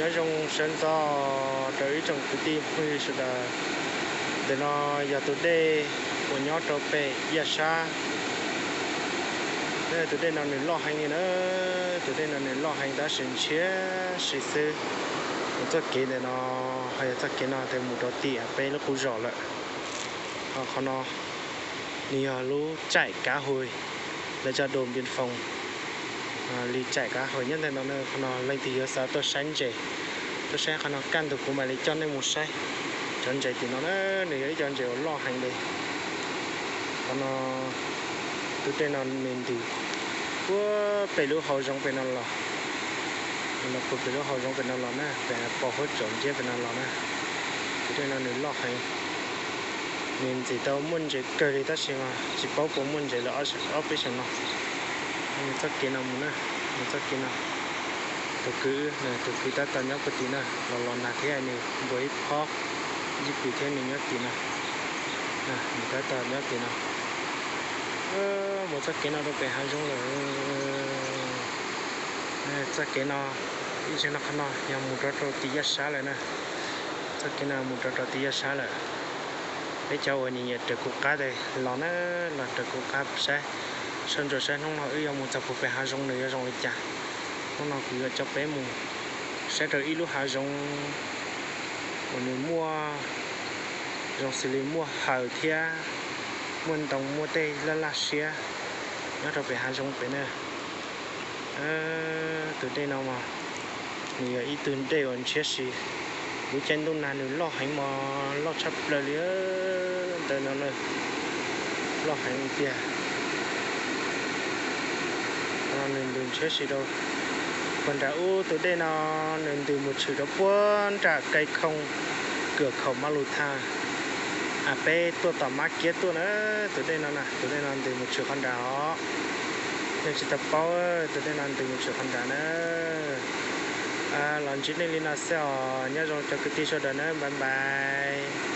Nyob zoo sawv ntxov rau ib tsoom kwv tij phooj ywg sawv daws. Ntawm no yog tus dej uas nyob rau pem Yaj Sab. Tus dej no nws loj heev li na, tus dej no nws loj heev tab sis ntshiab si xwb. Mus txoj kev ntawm no, ho yog txoj kev no tes mus rau tim peb lub qub zos lawm. Ho qhov no nws yog lub caij kav hu, lawv cov đồn biên phòng li caij kav hu nyob ntawm no. Qhov no leej twg yuav xav tuaj saib ntses, tuaj saib qhov no kaj ntug kuv mam li coj nej mus saib cov ntses tim no na. Nws yog ib cov ntses uas loj heev li. Qhov no tus dej no nws ntws puag pem lub hauv zoov pem no los, nws los puag pem lub hauv zoov pem no los na, pem pos huab tsaum nciab pem no los na. Tus dej no nws loj heev, nws ntxim tau muaj ntses kawg li tab sis mas tsis paub puas muaj ntses lawm ob peb xyoos no. Mus txoj kev no mus na, mus txoj kev no. Tus kwv, tus kwv tab tom nyob puag tim na, los los nag thiab nws npuab ib phob ncib pwm thiab nws nyob tim no. Nws tab tom nyob tim no. Mus txoj kev no rau pem hav zoov lawm. Txoj kev no, ib txoj no qhov no yog mus rau rau tim Yaj Sab lawm na. Txoj kev no mus rau rau tim Yaj Sab lawm. Peb cov uas nyiam nyiam raws kuv qab tes los na, los raws kuv qab saib, soj ntsuam saib hnub no wb yuav mus txog puag pem hav zoov nws yuav zoo li cas. Hnub no kuv yuav coj peb mus saib rau ib lub hav zoov uas nws muaj, zoo xws li muaj hawm thiab muaj ntoo muaj tej laj laj siab nyob rau pem hav zoov pem na. Tus dej no mas nws yog ib tug dej uas ntshiab si. Lub caij ntuj nag nws loj heev mas loj tshaj plaws li, ntawm no na, loj heev li tiag. Nws ntws ntshiab si rau puag nram ub. Tus dej no nws ntws mus tshwm rau puag nram Kais Khooj, Kws Khaum Mab Lus Thaj, peb tuaj tom Mab Kiab tuaj na. Tus dej no na, tus dej no ntws mus tshwm qhov nrad os. Nej tsis tau paub, tus dej no ntws mus tshwm qhov nrad na. Los ntsib nej li no xwb os, nyob zoo cov kwv tij sawv daws na, bye bye.